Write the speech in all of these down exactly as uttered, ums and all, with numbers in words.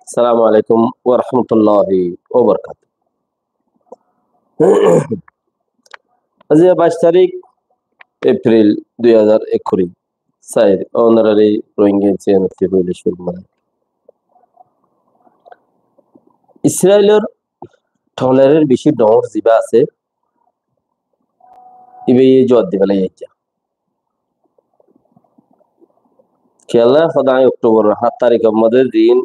Assalamu alaikum wa rahmatullahi wa barakatuh. Aijja baic tarík Epril dui házar ekkuri. Sair, ónorar Rohingya channel ot foila cúru mazé Israilor tolor or beci dhoóñr zibá asé, íbaye zuab di félaiye aijja. Kiyólla hoó de, Oktobor háñt tarík or mazé zin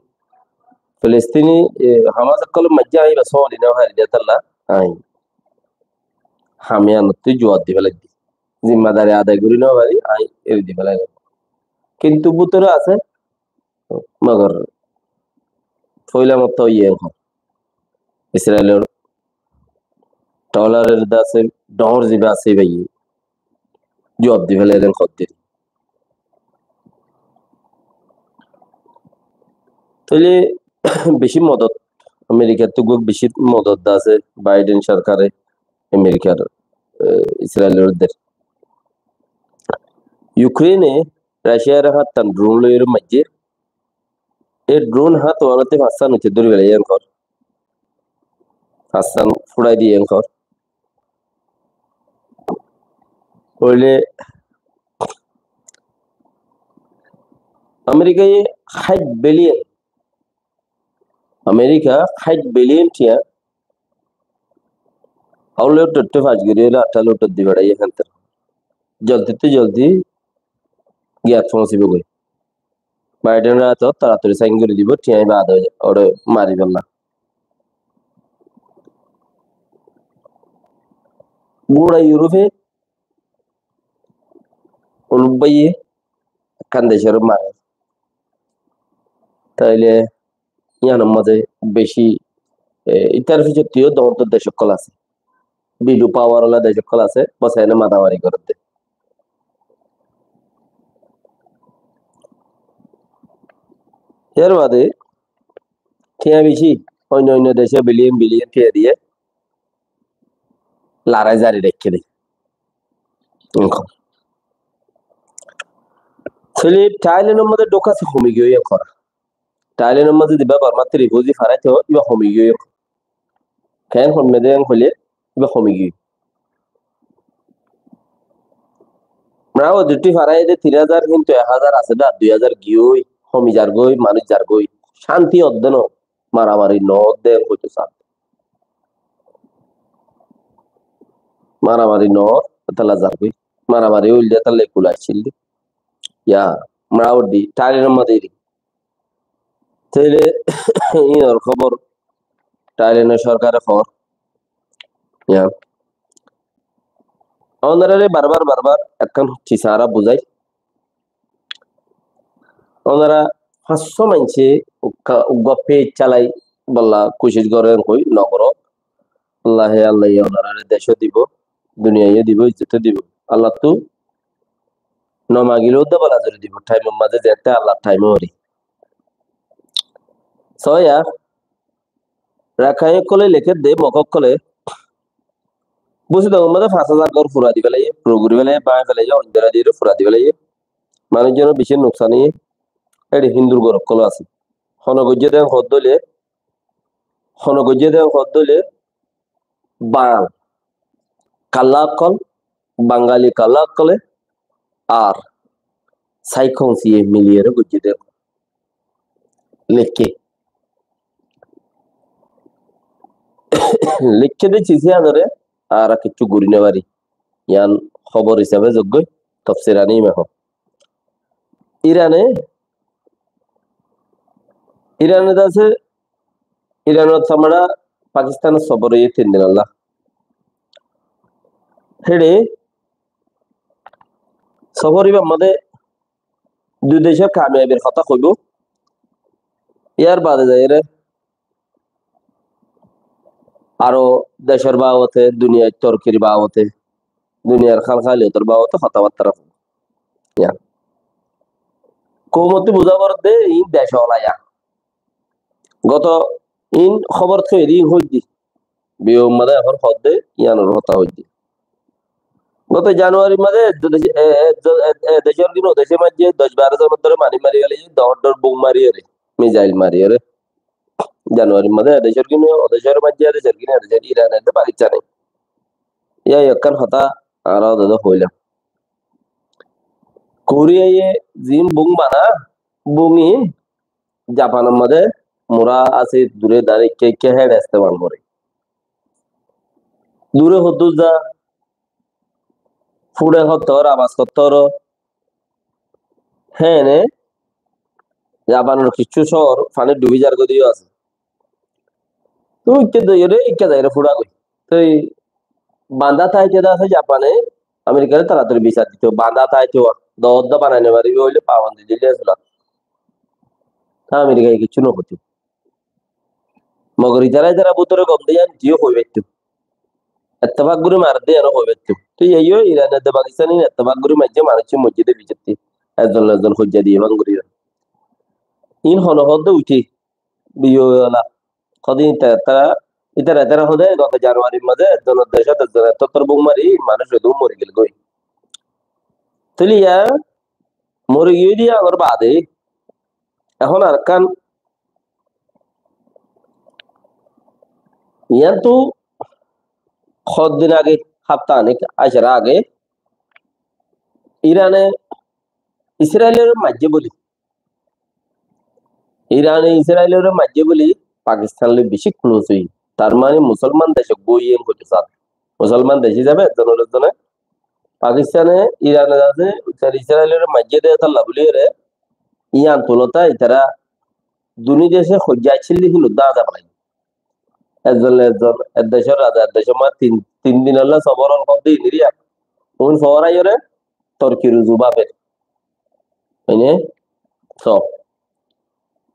Filistini, e, Hamas ókkol or maze añí ibá sóli no fari de tolla añí ham iyan ottu zuab di félai di. Zimmadari adai gori no fari, añí eri di félai. Kintu bútore asé, mogor foila motto iye hoó, Israilor tolor or de asé, dhoóñr zibá asé íbaye zuab di félaiye hoó de. Tóile beci modot, Amerikar tú guk beci modot de asé Biden sorkare, Amerikar, e, Israilor der. Ukraine e Rusiar háñttan drone loi ore maijje, e drone háñt uanotte fañssan uite dóri félaiye hoó, fañssan furai diye hoó. Óile Amerikaye háit billion, Amerika háit billion tiya, aulé uttottu fac gori óile atta lói uttottu di félaiye hénte. Zoldi te zoldi giyat foóñsibo goi. Biden re to toratori sain gori dibo, tiya ibá ade ore mari félaibo. Gura Europe e uluk baiye ekkán decor mare. Tóile iyanor maze beci, e, itar fisottú dhoóñr dhoóñr dec ókkol asé. Bidu power ola dec ókkol asé, bos ene maramari gorer de. Yar bade tiya beci, oinno oinno dece billion billion tiya diye lorai zari raikké de. Tóile Thailand or maze dhouk asé homi giyói hoó. Thailand or maze zibá Bormattú refugee faraito, ibá homi giyói. Ken homi de hoile, ibá homi giyói. Mara o duti farai de tin házar, kintu ek házar asé de, dui házar giyói, homi zargói, manúc zargói. Cánti ódde no, maramari no ódde, hoito sá. Maramari no, etalla zargói. Maramari óil de, etalla ekul accíl de. Ya, mara o di, Thailand or maze eri. Tóile inor hóbor Thailand or sorkare hoór. Ya. Ónorare barbar, barbar ekkán ciz añára buzai. Ónora fañs cót maincé uggúa, uggúa page cálai bolla kucíc goron, hoi no goró. Allaye, Allaye ónorare dec o dibo, duniyai o dibo, izzot o dibo. Allattú no magilé ó de bala zori dibo, time or maze zeéñtte Allar time ore. Sóiya, Rakhain ókkole lekédde, Mog ókkole, Busidong or maze fañs házar gór fura di félaiye, fura gori félaiye, báñgi félaiye, ondera diyóre fura di félaiye. Manúic zonor beci nuksan óiye. Ére Hindur gór ókkol asé. Hone goijjé de hoó de óile, hone goijjé de hoó de óile, Bang, kalla ókkol, Bangali kalla ókkole ar Saikon siye miliyóre goijjé de lekké. Lekké de ciz yíanore añára kiccú gorí no fari. Yián hóbor hísabe zoggói, tofsir ani meho. Irane, Irane de asé, Iranot samara Pakistan sofór óiye tin din olla. Héçe sofór íbar maze dui decór kamiyabir hotá hoibo. Yar bade zaiyóre aró decór babote, duniyar torkir babote, duniyar hálhaliyotor babote hotábattá hoibo. Ya. Koumottú buzá foré de, iín dec ola ya. Goto iín hóbor toiyori iín hoiddí. Biyó maze ehón hoódde yíanor hotá hoiddé. Goto Januarir maze e, e, e, e decór gín o decór maze doc baró zonor dóre manúic mari félaiye, dór dór bum mariyóre, mizail mariyóre. Januarir mazé e decór gine, o decór mazé e decór gine, e decór Iran edde Pakistane. Yá ekkán hotá añára ode hoilam. Koriyaye zin bum bana, bum in Japanor mazé mura asé, dure dare ikke ikke héçe estemal gore. Dure hoddúr za, fúçe hottór, abas hottór, héne Japanor kissú cóor faní dhubi zargói de yó asé. Tui ikke doiyore, ikke zaiyore fúçagói. Tui bandá táite de asé Japane, Amerikare toratori bisar dito. Bandá táite de, odda banai no faribe óile pabandi dile asé. Amerikaye kissú no hoito. Mogor itará itará bútore gom de yían tui yó hoi faitto. Ettefak gori mare de yían ó hoi faitto. Tui yó Iran edde Pakistan in ettefak gori maijje manúic moijje de bicetti. Ekzon ekzon hoijja diye bang gori. In hono hodde uite. Biyo wala. Hodin itara, itara, itara hode goto Januarir mazé ekzonor decót ekzon ettottor bum mari manúic hodu mori gel goi. Tuli yá mori giyé de yíanor bade ehón arekkán yíantu hoddin age, hafta anek aisar age Irane Israilore maijje buli Irane Israilore maijje buli Pakistan loi beci close óiye. Tar mane Musolman dec uggwá óiye en hoito sar. Musolman dec hísabe ekzonore ekzone Pakistane Irane asé, tar Israilore maijje de tolla buli ere, yían tulota itara duni dece hoijja accíl de hín udda aza falai. Ekzon ekzon, ek decor raza, ek decor ma tin, tin din olla sobor ol hobde iniriya. Un forai ore Torkir uzu baber. Ene, so.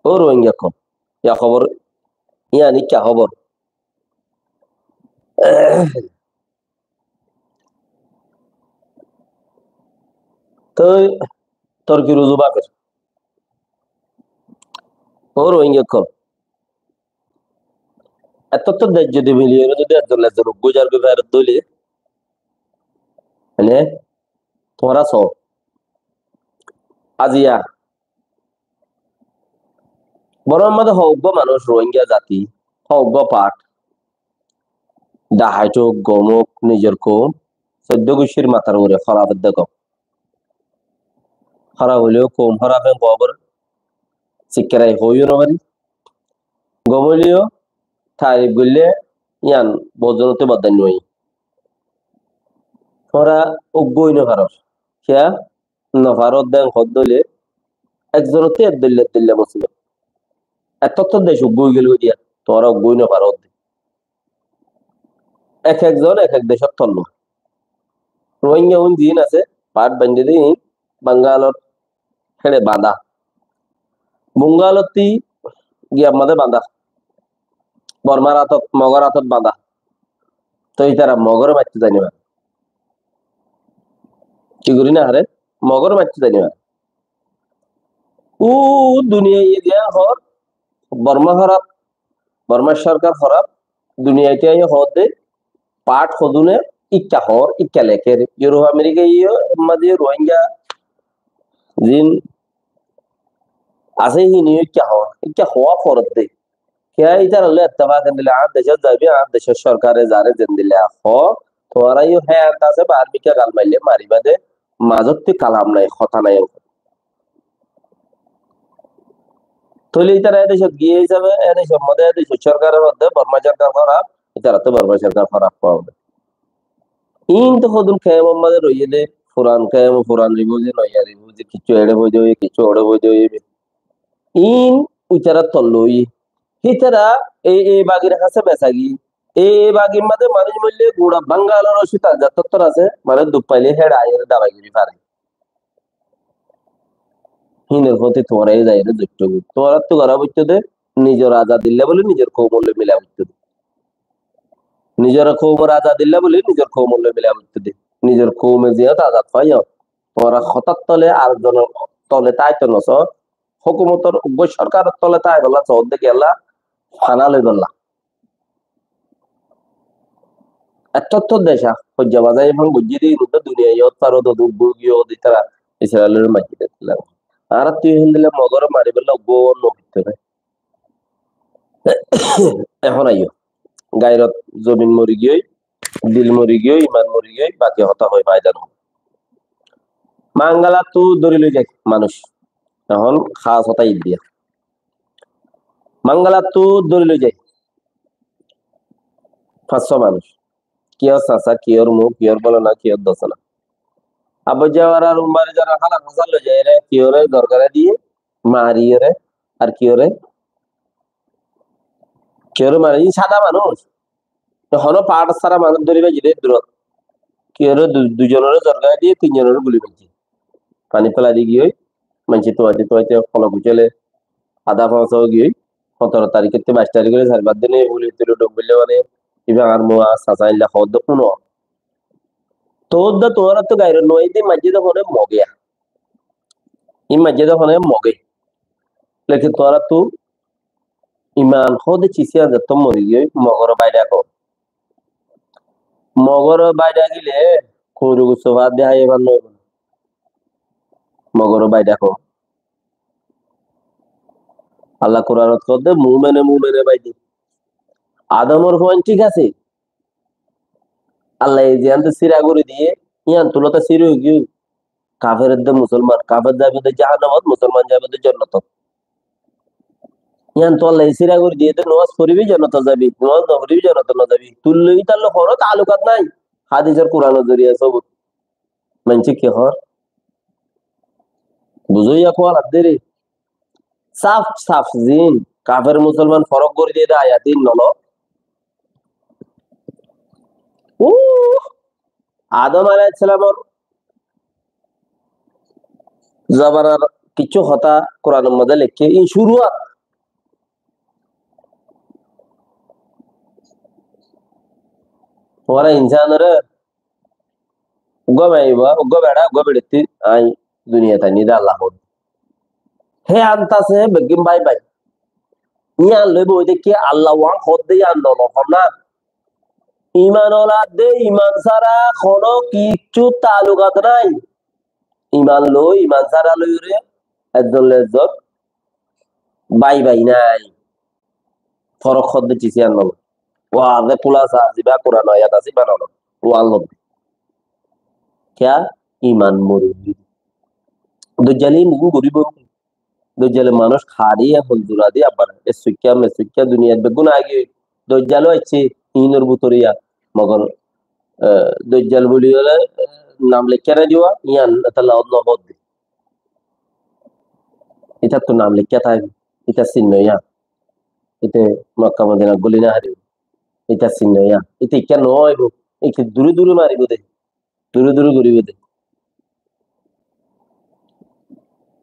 Ó Rohingya kko. Yá hobor, yían ikká hobor. Toi Torkir uzu baber. Ó Rohingya kko. Ettotto dec zodi miliyore zodi ekzon ekzon uggwá zargói ferot dóile, mane, tuáñra so. Aziya Bormar mazé hó uggwá manúic Rohingya zati, hó uggwá part, dahait ók, gom ók, nizor koum, soiddo guccír matar uore hóraf edde gom. Hóraf óileyo koum hóraf en gom ór, sikkarai hoiyó no fari. Gom óileyo tarif goille yían bozonottu baddai no óiye. Tuáñra uggwá ói no faror. Kiyá? No faror de hoó de óile, ekzonottu ek doilla, ek doilla musibot. Ettotto dec uggwá ói gel goi diya, tuáñra uggwá ói no faror de. Ek ekzon ek ek decor tolla. Rohingya un zin asé, part bainde de in, Bangalor héçe banda. Bungalotti giyar mazé banda. Bormar átot, Mogor átot banda. Toi itara Mogore maitto zani na. Ki gori na hare? Mogore maitto zani na. U duniyai diya hor, Borma hóraf, Borma sorkar hóraf, duniyai te aiyó hoó de, part hodune ikká hoór, ikká lekér. Europe, America iyó, mazé Rohingya zin asé hín ikká hoór, ikká hoóa foredde. Kiyá itaralloi ettefak endilla añár decót zaibe, añár decór sorkare zaré zendilla hoó, tuáñra yó hé anta asé, bar mikká gal maille mariba de, mazottí kalam nai, hotá nai. Tóile ítara e decót giyé hísabe, e decór modé e decór sorkare hoódde Borma sorkar hóraf, ítarattú Borma sorkar hóraf hoódde. Ín to hodún kemor modé roiyé dé, furan kem, furan rifuzi, noya rifuzi, kiccú eçé foidé óiye, kiccú oçé foidé óiye. Ín ítara tolla óiye. Hítara e, e bagir hásé besagi. E, e bagir modé manúic moille gura Bangalor osubidat zattóttor asé, mane duk faile héçe aiyóre dabai gori fare. Hínor foti tuáñra e zaiyóre zoitto goi. Tuáñrattú gora foitto dé, nizor azadilla buli nizor koumor loi mila foitto dé. Nizor koumor azadilla buli nizor koumor loi mila foitto dé. Nizor koume ziyót azad faiyo, tuáñra hotár tole ar zonor tole táito no so, hókumotor uggwá sorkaror tole táibolla soódde kiyólla, fana loibolla. Ettotto dec a, hoijja bazai fán goijjé dé, inutta duniyai yót faro dodú uggwá giyó dé tara Israelore maijjé dé tila. Añárattú híndilla Mogore maribólla uggwá no hoitto dé. Ehón aiyó. Gairot zobin mori giyói, dil mori giyói, iman mori giyói, baki hotá hoi faida no. Mangalattú dóri loi zai manúic. Ehón hás hotá iddiya. Mangalattú dóri loi zai. Fañs só manúic. Kiyór sasa, kiyór mu, kiyór bolona, kiyór dosona. Abu Jawar ar Umar zara hala hasar loi zai re, kiyóre dorgare diye, mari re, ar kiyóre, kiyóre mari, in sada manúic. Te hono part sara manúic dóri baijje de durot. Kiyóre du-, duijonore dorgare diye, tinjonore guli baijje. Pani félai di giyói, maincé tuwaite tuwaite hono kucele, ada fáñsa ói giyói, hotoro tarikóttu baic tarikóre sair fañs din ói buli tuli dhouk bille mane, iba ar mu ar sasa illa hoódde kuno. Toódde tuáñrattú gairot no aiyé de maijjé de hone Moge. Í maijjé de hone Moge. Lekin tuáñrattú iman hoódde ciz yián zettó mori giyói Mogor bái dháko. Mogor bái dhákile kuñru gusso fat de háiye fán no óibo. Mogor bái dháko. Allah Kuranot hoódde mumene mumene bái de. Adamor fuain thík asé. Allah ye ziyánte sira gorí diye, yián tulóta sira ói giyói. Kafer edde musolman, kafer zaibo de jahannamot, musolman zaibo de jonnotot. Yián to Allah ye sira gorí diye de nomaz foribi jonnotot zaibi, nomaz no foribi jonnotot no zaibi. Tulloi ítar loi hono taalukat nai. Hadisor Kuranor zoriya sobut. Maincé ki hoór? Buzó ya kuwal addéri. Saf saf zin, kafer musolman forok gorí diye de ayat ín nolo. Uh, Adom aláihissalamor zobanar kissú hotá Kuranor modde leikké, ín cúruat. Tuáñra insanore uggúa maiyafuwa, uggúa beça, uggúa beçatti aññí duniyat ainní de Allah hoór. Hé antase beggín bái bái. Yián loi boi de ki Allah wá hoódde yián no hoór na. Iman ola de iman sára hono kissú taalukat nai. Iman loi, iman sára loi re, ezzon loi ezzon bái bái nai. Forok hoódde ciz yián no. Waz e kúlasa, zibá Kuran ayat asé, ibá no. Waz no. Kiyá? Iman mori giyé. Dojjale iín goríbo. Dojjale manúic hári ehón zura di abar e suikká, me suikká duniyat beggún aigiyói. Dojjal ó aiccé, iínor bútore ya. Mogor, eh, Dojjal buli óile, eh, nam leikká nai diwa, yián etalla no hoódde. Ítattu nam leikká táke, ítar sinno yián. Íte Mokka Modina goli no háribo. Ítar sinno yián. Íte ikká no óibo, íte dure dure maribo de. Dure dure goribo de.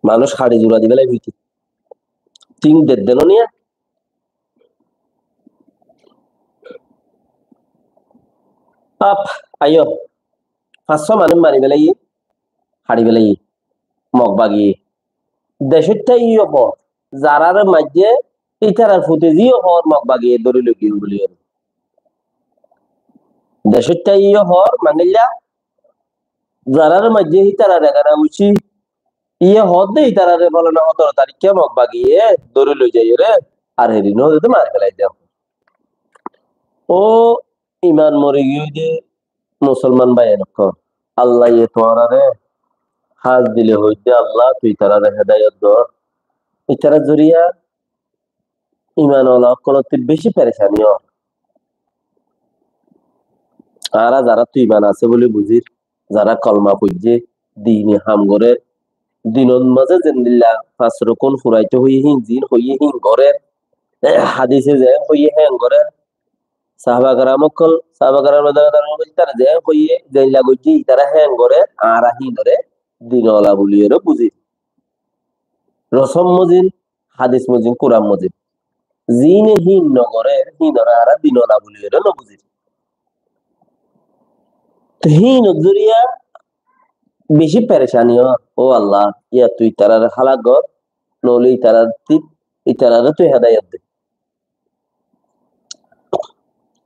Manúic hári zura di félaibo íte. Tin dedde no niya. Ap, aiyó. Fañs só manúic mari félaiye, hári félaiye, Mok bagiye. Decót táiye yó hoór, zarare maijjé, ítarar fute ziyó hoór Mok bagiye dóri loi giyé buli hoór. Decót táiye yó hoór, mangilla, zarare maijjé ítarar egana uci, iye hoódde ítarare folana hotoro tarikká Mok bagiye dóri loi zaiyóre, ar heri no de mari félai de. Ó iman mori giyói de musolman bái ókkol, Allah ye tuáñrare hás dile hoóidde, Allah tui ítarare hedayot dor. Ítarar zoriya iman ola ókkolottú beci perecani ór. Añára zaráttu iman asé buli buzír, zará kolma foijjé, dini ham gorér, dinor mazé zendilla fañs rukun furaito hoiyé hín, zin hoiyé hín gorér, hadise zen hoiyé hén gorér, sahaba keram ókkol, sahaba keram radiyallahu ta'ala anhum, ítara zen hoiyé, zen lagoijjé, ítara hén gorér, añára hínoré din ola buliyóre buzír. Rosom mozin, hadis mozin, Kuran mozin. Zine hín no gorér, hínoré añára din ola buliyóre no buzír. Te hín zoriya beci perecani ór. Ó Allah, ya tui ítarare halak gor, noóile ítarar ti-, ítarare tui hedayot de.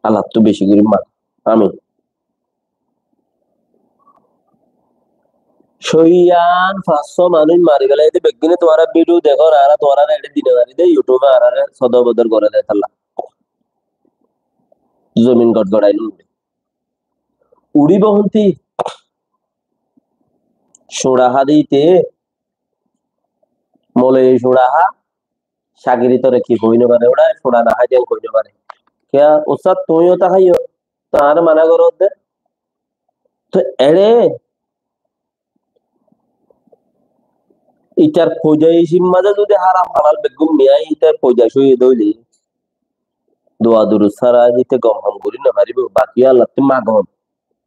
Allattú beci gorí mang. Amin. Cóiyan fañs só manúic mari félaiye de, beggúne tuáñra video dekór, añára tuáñrare ede dine mari de, YouTube-e añárare sodor bodor goré de tálla. zomin gotgorai no uçé. Uçíbo hontí? Cuñça há de íte, mole cuñça há, cagiri tore ki hoi no fare, uçá cuñça no há de hoi no fare. Kiyá, ustad, tuñí ó to háiyo, to añáre mana goró de. To eçé itar foidaic mazé zodi háram halal beggún miyai itar foidaic óiye de óile, dua durud sára íte gom ham gorí no faribó, baki Allattú magon.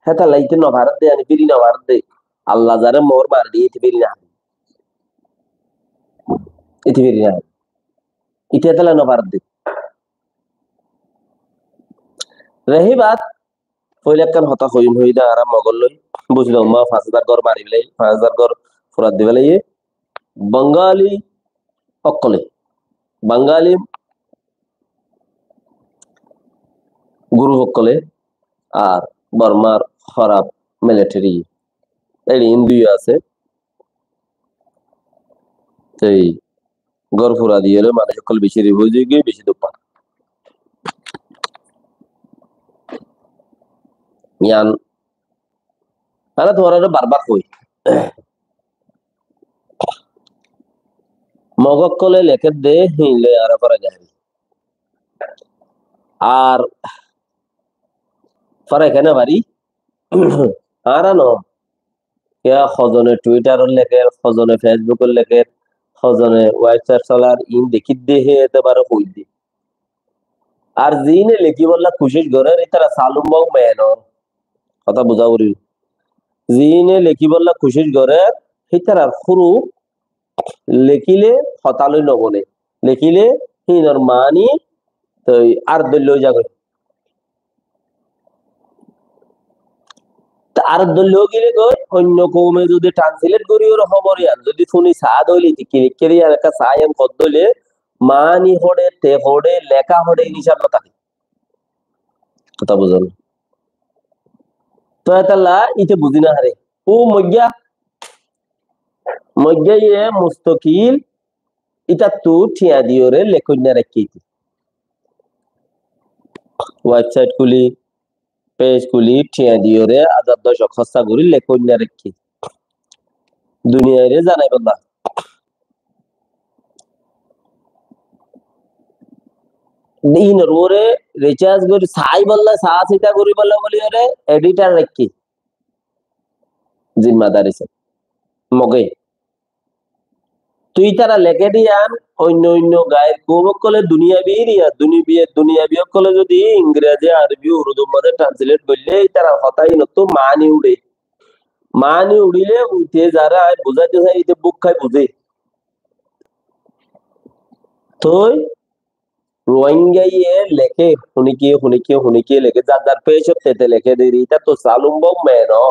Hétalla íte no faredde, ani firi no faredde. Allah zaré moór mari diye, íte firi no fare. Íte firi no fare. Íte hétalla no faredde. Rehi baat, foila ekkán hotá hoiyum, hoiyí de añára Mogor loi. Buzilá, umma fañs házar gór mari félaiye, fañs házar gór furai di félaiye. Bangali ókkole, Bangali guruf ókkole, ar Bormar hóraf militeri, eçé Hindu yó asé. Ei gór fura diyóre manúic ókkol beci rif ói zaigói, beci duk far. Yián añára tuáñrare barbar hoi. Mog ókkole lekér de, híin loi añára forai no fari. Ar forai kene fari? Añára no. Kiyá hozone Twitter ot lekér, hozone Facebook ot lekér, hozone website solar, iín dekí de, hé etebare hoi de. Ar ziíne lekíbolla kucíc gorér, ítara salum bou meno. Hotá buzá foribó. Ziíne lekíbolla kucíc gorér, ítarar húruf lekíle hotá loi no bone. Lekíle híinor maáni toi ar doilla ói zagói. Te ar doilla ói gile goi, oinno koume zodi translate gorí óre hóbor yián zodi fúni saá de óile, ite ki lekíye de yián ekká saá, yián hoó de óile, maáni hoçé, te hoçé, leká hoçé, iín hísab no táke. Hotá buzón? Toi étalla íte buzí no fare. Ó moijja, moijja ye mustokil ítattu thiañ diyóre lekóinna raikké íte. Website kúli, page kúli, thiañ diyóre, házar doc hóssa gorí lekóinna raikké. Duniyaire zanaibolla. Íinor uore recharge gorí, saibolla, saá sita goríbolla bóli ore editor raikké. Zimmadari se. Moge. Toi ítara leké de yián, oinno oinno gair koum ókkole, duniyabi eriya, duniyabi, duniyabi ókkole zodi Ingreji, Arobi, Urdu mazé translate goille, ítarar hotá íinottu maáni uçé. Maáni uçíle, íte zaré añí buzáito sai, íte búk hái buzé. Toi Ruáingaye leké, hunikiye, hunikiye, hunikiye leké, zar zar page ot te te leké de, ítara to salum bou meno.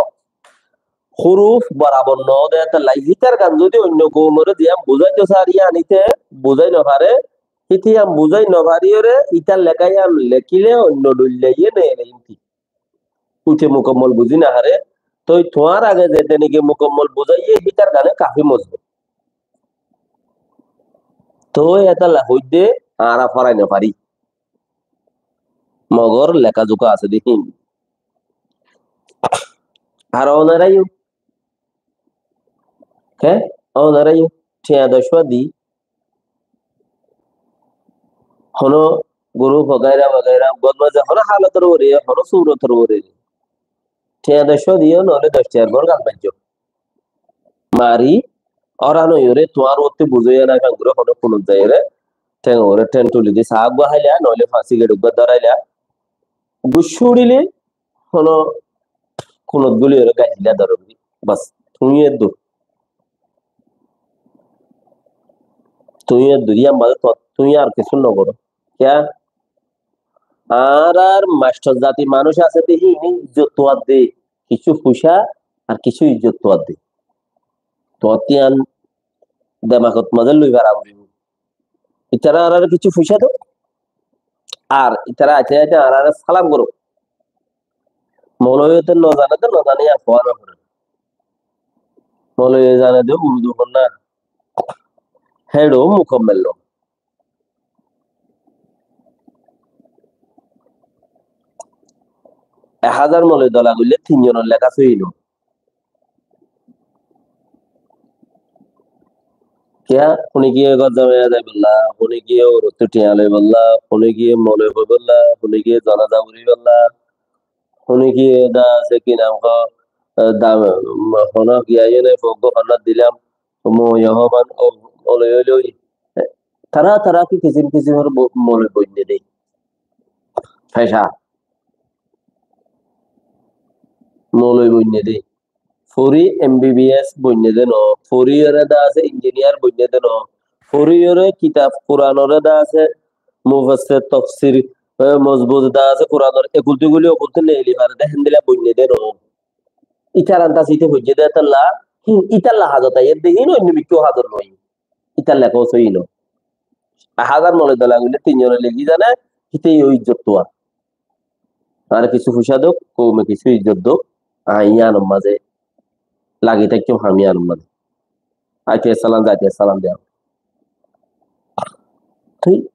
Húruf borabor no de, étalla ítar gán zodi oinno koumore ziyán buzáito sar, yián íte buzái no fare, íte yián buzái no fariyóre, ítar leká yián lekíle oinno dhoilla iye no ele inti. Íte mukammol buzí no fare, toi tuáñr age zete niki mukammol buzáiye, hítar gane kafi mozbut. Toi étalla hoidde añára forai no fari. Mogor leká zuka asé de híin. Ar onorayo, ke? Onorayo, thiañ doc fua di, hono group wagaira wagaira, gom mazé hono halotor uore, hono surotor uore. Thiañ doc fua diyo, noóile doc thiañr gór gal maijjo. Mari, óran óiyore, tuáñr uottú buzóiya nai fangure, hono kunot zaiyore, théng uore théng tuli di, saá uggúa háila, noóile fañsi geri uggúa dóraila, guccú uçíle, hono kunot gúliyore gaijjila dóro gori. Bas, tuñí eddur. Tuñí eddur, yían bade tuñí ar kessú nogoró. Kiyá? Añárar mastor zati manúic asé de híine izzot tuwar de, kissú fuisá ar kissú izzot tuwar de. Tuwar tiyan demakot mazé loi fara foribo. Itará añáráre kissú fuisá do, ar itará aite aite añáráre salam goró. Moulovi ókkole no zane de, no zane, yián hoó no fore. Moulovi zane de, Urdu fonna, héço mukammel no. Ek házar moloi dola goille tin zonor leká sóiyi no. Kiyá? Hone giyé gór zamai zaibolla, hone giyé urottú tiañ loibolla, hone giyé moloi hoibolla, hone giyé zanaza foribolla, hone giyé da asé ki nam hoó, e, da, hono giyé yó nai, foggo honnát dilam, mo yó hoban, o, moloi óiloi. Tará, tará ki kisim kisimor bo-, moloi boinne dé. Feca. Moloi boinne dé. Fori M B B S boinne dé no, foriyóre da asé injiniyar boinne dé no, foriyóre kitab Kuranore da asé mufassir, tofsir, e, mozbut da asé Kuranor ekulti guli okulti neeli fare dé héndilla boinne dé no. Ítaran ta site foijje dé étalla, hin ítalla hazot aiyé dé, hin oinno mikká hazot no. Ítar leká sóiyi no. Ek házar moloi dola goille tin zone leki zane, híte yó izzot tuáñr. Añáre kissú foicá douk, koume kissú izzot douk, añí yíanor mazé lagi táikkum, ham yíanor mazé. Aite salam, zaite salam diya. Thík,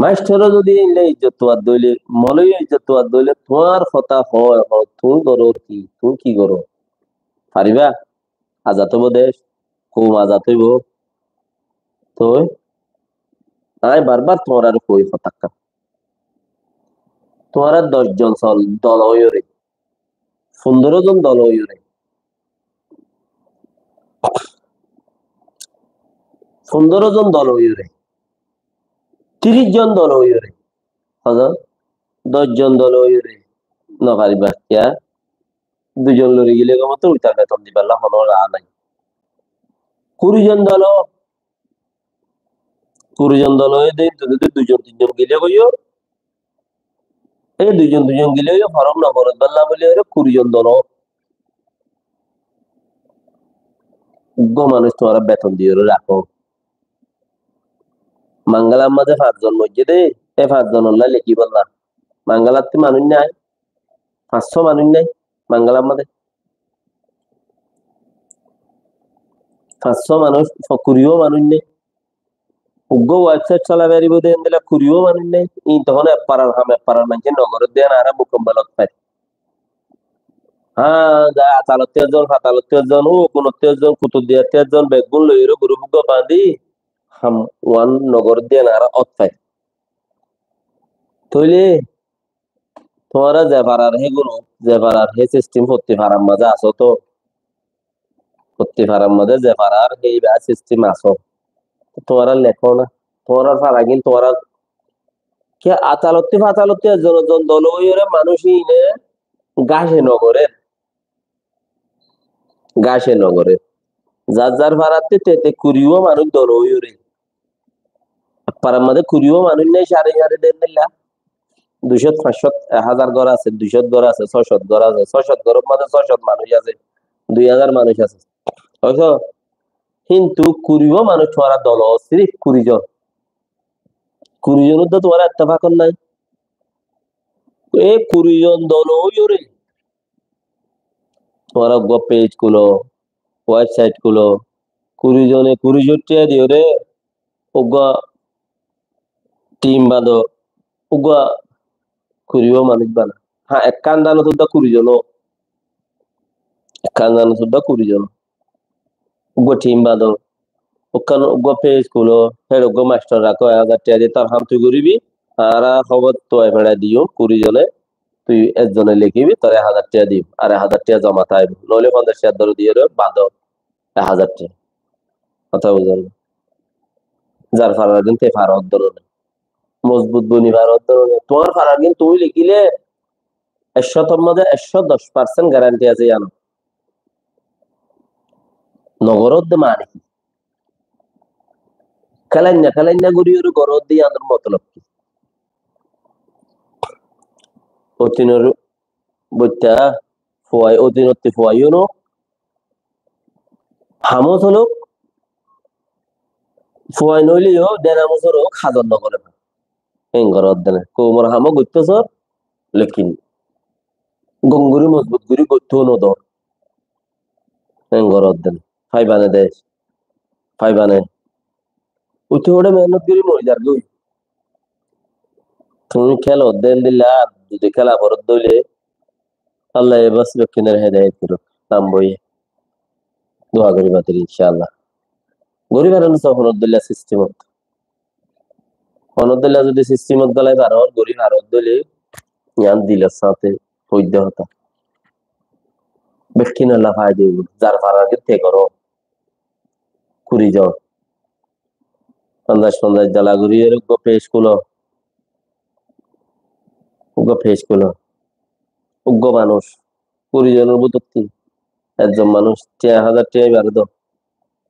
mastore zodi endilla izzot tuáñr dóile, moloi yó izzot tuáñr dóile, tuáñr hotá hoó, hoó, tuñí goró ki, tuñí ki goró? Fariba? Azad óibo dec, koum azad óibo. Toi añí barbar tuáñrare hoi hotákka. Tuáñra doc zon sol dol óiyore, fundoro zon dol óiyore, fundoro zon dol óiyore, tiríc zon dol óiyore, hozon? Doc zon dol óiyore no fariba. Kiyá? Dui zon lori gile gom óito, uitar beton diballa hono raa nai. Kuri zon dol, kuri zon dol óiye de, hintu zodi dui zon tin zon gile goi yó, e dui zon dui zon gile goi yó, forom no forom balla buli óre kuri zon dol. Uggwá manúic tuáñra beton diyóre rakó. Mangalar mazé fañs zon moijjé de, e fañs zonolla lekíbolla. Mangalattú manúic nai, fañs só manúic nai Mangalar mazé. Fañs só manúic, fa-, kuriwó manúic nai. Uggwá website sola faribó de endilla kuriwó manúic nai. Iín tohón ek farar ham, ek farar maincé no gorér de, añára mukammal ot fair. Há, za atalottú ezzon, fatalottú ezzon, ó kunottú ezzon, kutubdiyattú ezzon, beggún loiyóre gurup uggwá bañdí, ham uán no gorér de añára ot fair. Tóile tuáñra ze farar hé gurup, ze farar hé sistim, fottí farar mazé asó to. Fottí farar mazé ze farar hé iba sistim asó. Tuáñra lekó na. Tuáñrar faragín tuáñra kiyá atalottú fatalottú ezzon ezzon dol óiyore manúic iíne gáce no gorér. Gáce no gorér. Zar zar farattú te te kuriwó manúic dol óiyore. Ek farar mazé kuriwó manúic nai, sáre sáre de endilla. Dui cót, fañs cót, ek házar gór asé, dui cót gór asé, só cót gór asé, só cót góror mazé só cót manúic asé, dui házar manúic asé. Hoito, hintu kuriwó manúic tuáñra dol ó, sirif kuri zon. Kuri zon uddá tuáñra ettefak nai. E kuri zon dol óiyore tuáñra uggwá page kúlo, website kúlo, kuri zone kuri cót tiya diyóre uggwá team bañdó, uggwá kuriwó manúic bana. Há, ek kándanot uddá kuri zon ó, ek kándanot uddá kuri zon ó. Uggwá team bañdó, uggwá, uggwá page kúlo, héçe uggwá mastor rakó, ek házar tiya di tar ham tui goríbi, añára hóbor tuwai feçai diyum, kuri zone, tui ezzone lekíbi, tore ek házar tiya diyum, ar ek házar tiya zoma táibo, noóile fonzaic tiyar dóre diyóre bañdó, ek házar tiya. Hotá buzón? Zar farar gín te faro dóro na. Mozbut boni faro dóro na. Tuáñr farar gín tuñí lekíle ek cótor mazé ek cót doc percent guarantee asé yían. No goródde mani ki? Kélainna kélainna gorí gorí goródde yíanor motolob ki? Ótinor boitta fuwai, ótinottú fuwai yó no, hamó solók, fuwai noóile yó, den hamó solók, hazot no gorér. Héen goródde na. Koumor hamó goittó sór, lekin gom gorí mozbut gorí goittó no dór. Héen goródde na. Faiba né de. Faiba né. Uthi uçé mehénnot gorí mori zargói. Tuñí kélo de endilla, zodi kéla foródde óile, Allah e bas bekkúnore hedayet goruk. Tamboye dua goriba de, incállah. Goribar anu só honor dóilla sistemot. Honor dóilla zodi sistemot golai baror, goribar dóilla, yián dilor sáte hoidde hotá. Bekkúnolla faida óibo. Zar farar gíte goro. Kuri zon. Ponzaic ponzaic dala gori ere uggwá page kúlo. Uggwá page kúlo. Uggwá manúic. Kuri zonor bútottí ekzon manúic tin házar tiañ ibare do.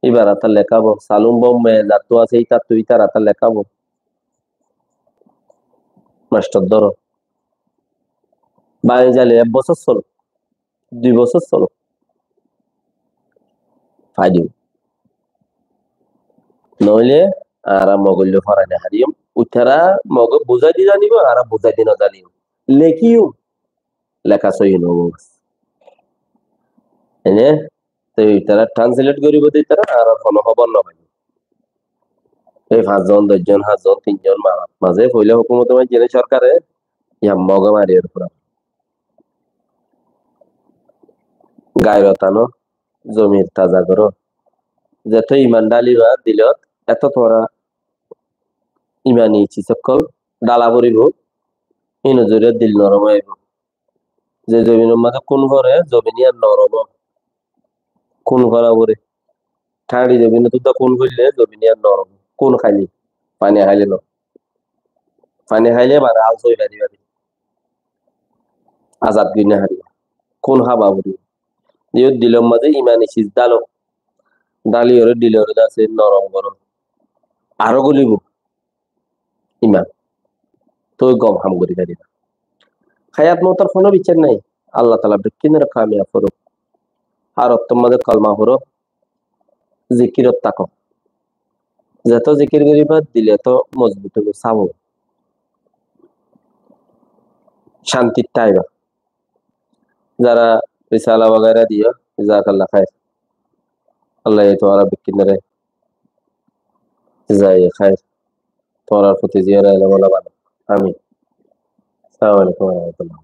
Ibar áta lekábo. Salum Bomme zattu asé, ítattu ítar áta lekábo. Mastor dóro. Bani zale ek bosór solo. Dui bosór solo. Faidibo. Noóile añára Mogolloi forai no fariyum. Uitará Moge buzái di zanibo, añára buzái di no zaniyum. Lekiyum, leka sóiyi no óibo. Ene, te uitará translate goribo de itará, añára hono hóbor no faiyum. Ei fañs zon, doc zon, hát zon, tin zon ma-, maze foila hókumote maijjé ne sorkare, yián Moge mariyóre fura. Gairot ano, zomir taza goro. Zeto iman dhaliba dilot, eto tuáñra imani ciz ókkol dhala foribo, híno zoriya dil norom óibo. Ze zobinor maze kún fore, zobin yián norom ó. Kún fora fore. Tháñri zobinot uddá kún foille, zobin yián norom ó. Kún háile, fani háile no. Fani háile mane al sói fari fari. Azad gorí no faribo. Kún hába foribo. Ziyót dilor maze imani ciz dhalo. Dhaliyóre dilore de asé norom goro. Aró golibo. Iman. Toi gom ham gori fariba. Hayat moutor hono biccác nai. Allah taala bekkúnore kamiyab gorouk. Hár ottór maze kolma foro, zikirot táko. Zeto zikir goriba, dil eto mozbut óibo, saf óibo. Cántit táiba. Zara risala wagaira diyo, jazakallah khair. Allah ye tuáñra bekkúnore jazai khair. Tuáñrar foti ziyóre elem ola bana. Amin. Assalamu alaikum wa rahmatullah.